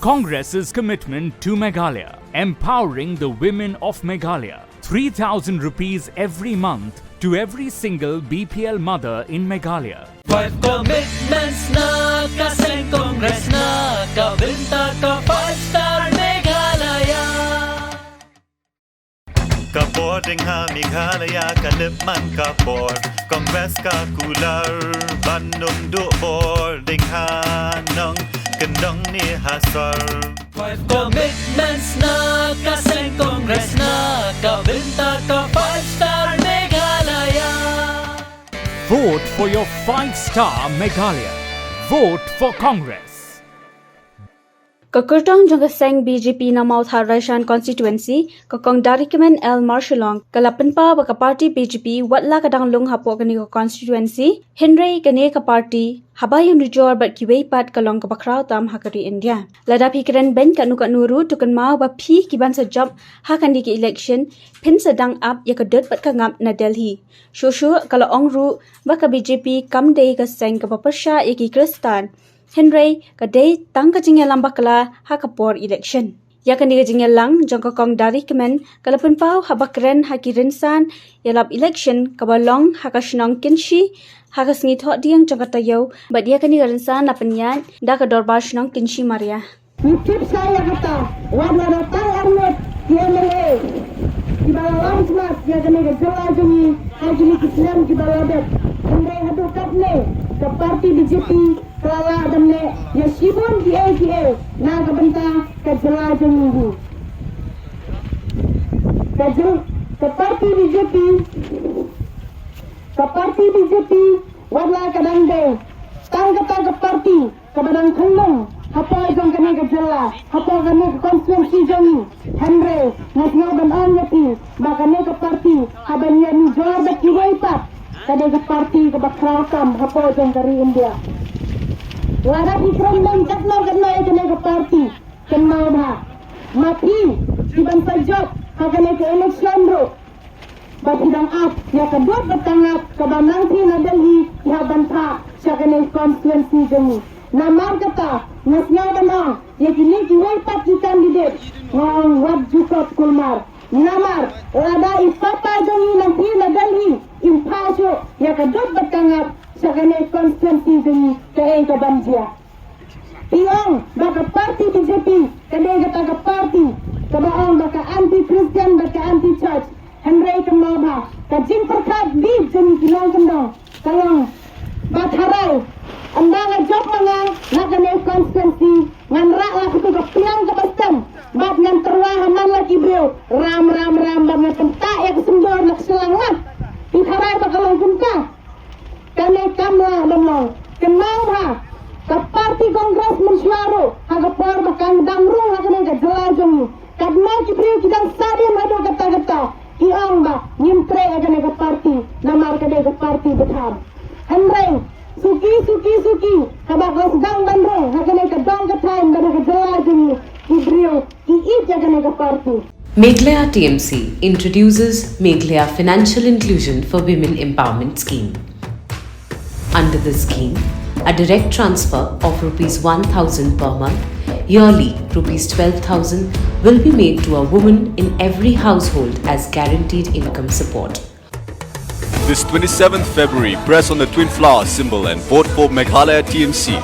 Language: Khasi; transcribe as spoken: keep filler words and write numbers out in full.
Congress's commitment to Meghalaya, empowering the women of Meghalaya. Three thousand rupees every month to every single B P L mother in Meghalaya. Five commitments na ka seng Congress na ka bynta ka five star Meghalaya. Ka bor ding ha Meghalaya ka lip man ka bor. Congress ka kular ban ym duh bor ding ha nongkyndong ne ha sor. Five commitments na ka seng Congress na ka bynta ka five star Meghalaya. Vote for your five star Meghalaya. Vote for Congress. Ka kyrtong jong ka seng B J P na Mawthadraishan constituency, ka Kong Darikmen L Marshallong, ka la pynpaw ba ka party B J P wat la ka dang lung hapoh kane ka constituency, hynrei kane ka party haba ïanujor bad kiwei pat ka long kaba khraw tam ha ka ri India. Lada phi kren beiñ katno katno ruh, to kynmaw ba phi kiban sa jop ha kane ka election phin sa dang ap ïa ka dud bad ka ngap na Delhi. Shuh shuh ka la ong ruh ba ka B J P kam dei ka seng kaba pyrshah ïa ki Khristan, hynrei ka dei tang ka jingïalam bakla ha ka por election. Ïa kane ka jingïalang jong ka Kong Darikmen ka la pynpaw haba kren ha ki rynsan ïalap election kaba long ha ka shnong Kynshi ha ka sngi Thohdieng jong ka taïew, bad ïa kane ka rynsan la pynïaid da ka Dorbar Shnong Kynshi Maria. Ngi tip sa ïa kata, wat la da tang arngut ki M L A kiba la lam smat ïa kane ka jylla jong ngi ha kine ki snem kiba la dep. Hynrei haduh katne ka party B J P ka la lah ban leh ïa shibun kiei kiei na ka bynta ka jylla jong ngi. Ka jyl-, ka party B J P, ka party B J P wat la ka dang dei tang kata ka party kaba dang khyllung hapoh jong kane ka jylla, hapoh kane ka constituency jong ngi. Hynrei nga sngew ban ong ïa phi ba kane ka party haba ngi ïanujor bad kiwei pat, ka dei ka party kaba khraw tam hapoh jong ka ri India. Lada phi kren beiñ katno katno ïa kane ka party, kynmaw bha, ma phi, phi ban sa jop ha kane ka election ruh ba phi dang ap ïa ka dud bad ka ngap kaba nangtei na Delhi ki hap ban phah sha kane ka constituency jong ngi. Namar kata nga sngew ban ong ïa kine kiwei pat ki candidate, nga ong wat ju kot kulmar. Namar lada i papa jong ngi nangtei na Delhi im phah shuh ïa ka dud bad ka ngap sha kane ka constituency jong ngi, kaei kaban jia? Phi ong ba ka party B J P ka dei kata ka party kaba ong ba ka anti Christian bad ka anti church. Hynrei kynmaw bha, ka jingpyrkhat beit jong ngi ki nongkyndong ka long ba tharai ynda nga jop ma nga na kane ka constituency, ngan rah la katu ka pliang kaba stem bad ngan tyrwa ha man la ki briew, ram ram ram, bad ngan pyntah ïa ka symbai na ka shyllangmat. Phi tharai ba ka long kumta? Kane kam lah ban long. Kynmaw bha, ka party Congress mynshuwa ruh ha ka por ba ka dang rung ha kane ka jylla jong ngi, katno ki briew ki dang sahdien haduh katta katta, ki ong ba ngim treh ïa kane ka party namar ka dei ka party btham. Hynrei suki suki suki, haba ka la sdang ban rung ha kane ka dong ka thaiñ bad ha ka jylla jong ngi, ki briew ki ïeit ïa kane ka party. Meghalaya T M C introduces Meghalaya Financial Inclusion for Women Empowerment Scheme. Under this scheme, a direct transfer of rupees one thousand per month, yearly rupees twelve thousand, will be made to a woman in every household as guaranteed income support. This twenty-seventh February, press on the twin flower symbol and vote for Meghalaya T M C.